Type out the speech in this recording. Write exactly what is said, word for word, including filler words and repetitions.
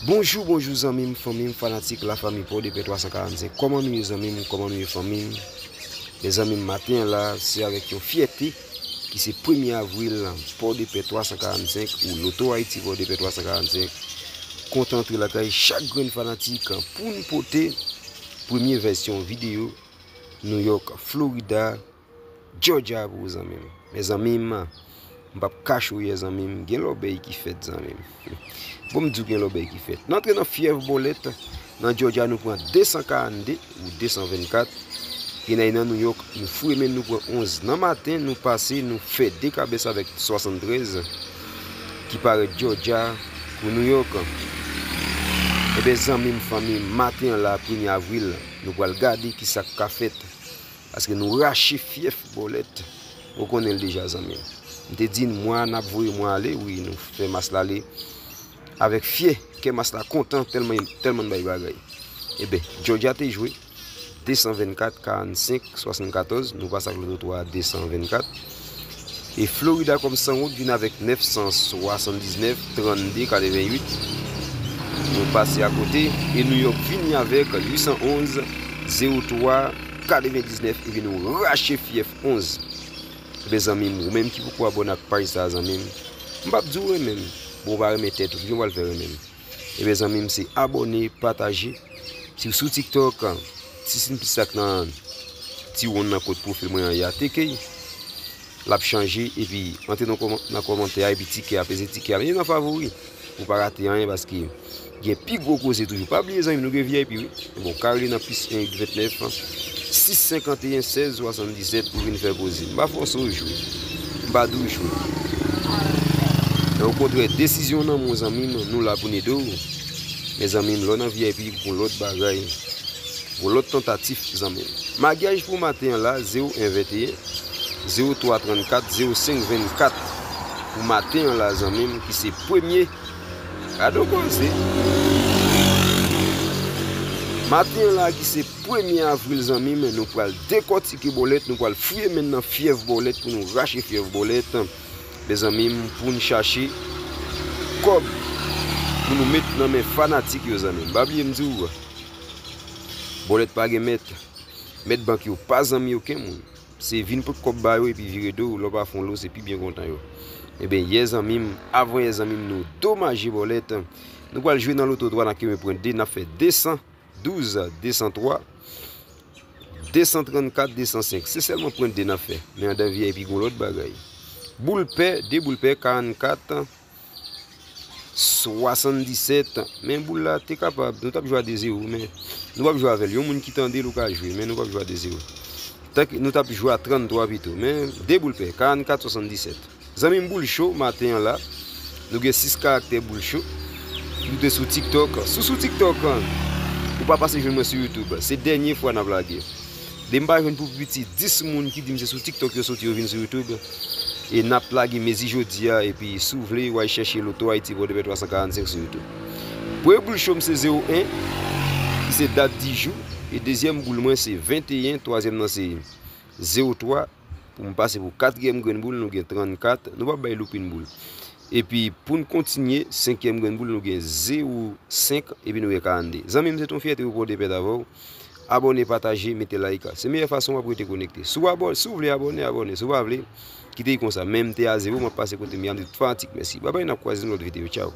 Bonjou, bonjou zanmi m, fanmi m, fanatik Lafanmi Pòdepè twa san karannsenk. Kòman nou ye zanmi m? Kòman nou ye fanmi m? Mezanmi, maten an la, se avèk yon fyète ki se premye avril, Pòdepè twa san karannsenk, ou Loto Ayiti Pòdepè twa san karannsenk, kontan antre lakay chak grenn fanatik pou n pote premye vèsyon videyo New York, Florida, Georgia pou ou zanmi m. Mezanmi m, m p ap kache w yè zanmi m, gen lòbèy ki fèt zanmi m. Bon, m di w gen lòbèy ki fèt. N antre nan fyèv bòlèt, nan Georgia nou pran de san karannde ou de san vennkat. Gen nan New York, nou foure men nou pran onz nan maten, nou pase, nou fè de kabès avèk swasanntrèz ki parèt Georgia pou New York. Ebyen, zanmi m, fanmi m, maten an la, premye avril, nou pral gade ki sa k ka fèt. Paske nou rache fyèf bòlèt. Ou konnen l deja, zanmi m. M te di n mwa n ap voye mwa ale, wi, nou fè mas la ale avèk fyè, kè mas la kontan tèlman, tèlman n bay bagay. Ebyen, Georgia te jwe de san vennkat, karannsenk, swasannkatòz, nou pase ak Loto twa a de san vennkat. E Florida kòm san wont vin avèk nèf san swasanndiznèf, trannde, katrevennuit. Nou pase akote. E New York vini avèk uit san onz, zewo twa, katrevendiznèf, epi nou rache fyèf onz. Ebyen, zanmi m, ou menm ki poko abòne ak paj sa a, zanmi m, m p ap di w renmen m. Bon, ou pa renmen tèt ou, kijan w pral fè renmen m? Ebyen, zanmi m, se abòne, pataje. Si w sou TikTok, ti sin plis la k nan ti wonn nan kot pwofil mwen an, y a teke. L ap chanje, epi antre nan kòman-, nan kòmantè a, epi tike a, peze tike a, mete nan favori. Pou w pa rate anyen, paske gen pi gwo koze toujou. Pa bliye, zanmi m, nou gen V I P, wi. Bon, kare nan plis en uit ventnèf, sis senkanteyen sèz swasanndisèt pou vin fè koze. M pa fòse w jwe. M pa di w jwe. Men okontrè, desizyon nan men w, zanmi m, nou la pou n ede w. Men zanmi m, lè w nan V I P, pou yon lòt bagay. Yon lòt tantatif, zanmi m. Maryaj pou maten an la, zewo en venteyen, zewo twa trannkat, zewo senk vennkat. Pou maten an la, zanmi m, ki se premye. Gade yon koze. Maten an la, ki se premye avril, zanmi m, nou pral dekòtike bòlèt, nou pral fouye men n nan fyèv bòlèt pou nou rache fyèv bòlèt. Mezanmi m, pou n chache kòb pou nou met nan men fanatik yo, zanmi m. Pa bliye m di w, bòlèt pa gen mèt. Mèt bank yo pa zanmi okenn moun. Se vin pot kòb ba yo epi vire do w, lè w pa fè yon lo, se pi byen kontan yo. Ebyen, yè zanmi m, avan yè zanmi m, nou domaje bòlèt. Nou pral jwe nan Loto twa, n ap kenbe pwen de, n ap fè de san douz, de san twa, de san trannkat, de san senk. Se sèlman pwen de n ap fè. Men anndan V I P gon lòt bagay. Boul pè, de boul pè, karannkat, swasanndisèt. Men boul la te kapab, nou t ap jwe a de zewo, men nou p ap jwe avè l. Yon moun ki tande l, ou ka jwe, men nou p ap jwe a de zewo. Tank nou t ap jwe a tranntwa pito, men de boul pè, karannkat, swasanndisèt. Zanmi m, boul cho maten an la. Nou gen sis karaktè boul cho. Nou te sou TikTok. Si w sou TikTok, ou pa pase jwenn mwen sou YouTube, se dènye fwa n ap lage. Depi m pa jwenn pou pi piti dis moun ki di m se sou TikTok yo soti, yo vin sou YouTube. E n ap lage mezi jodi a, epi si w vle, w al chèche Loto Ayiti Pòdepè twa san karannsenk sou YouTube. Premye boul cho m se zewo en, ki se dat di jou, e dezyèm boul mwen se venteyen, twazyèm nan se zewo twa, pou m pase pou katriyèm grenn boul, nou gen trannkat, nou p ap bay loupin boul. Epi, pou n kontinye, senkyèm grenn boul, nou gen zewo senk, epi nou gen karannde. Zanmi m, se t on fyète pou Pòdepè avè w. Abòne, pataje, mete like. Se meyè fason w ap rete konekte. Si w abò-, si w vle abòne, abòne. Si w pa vle, kite l konsa. Men m te a zewo, m ap pase kote m ye a, m di tout fanatik mèsi. Babay, n ap kwaze nan lòt videyo. Tchaw.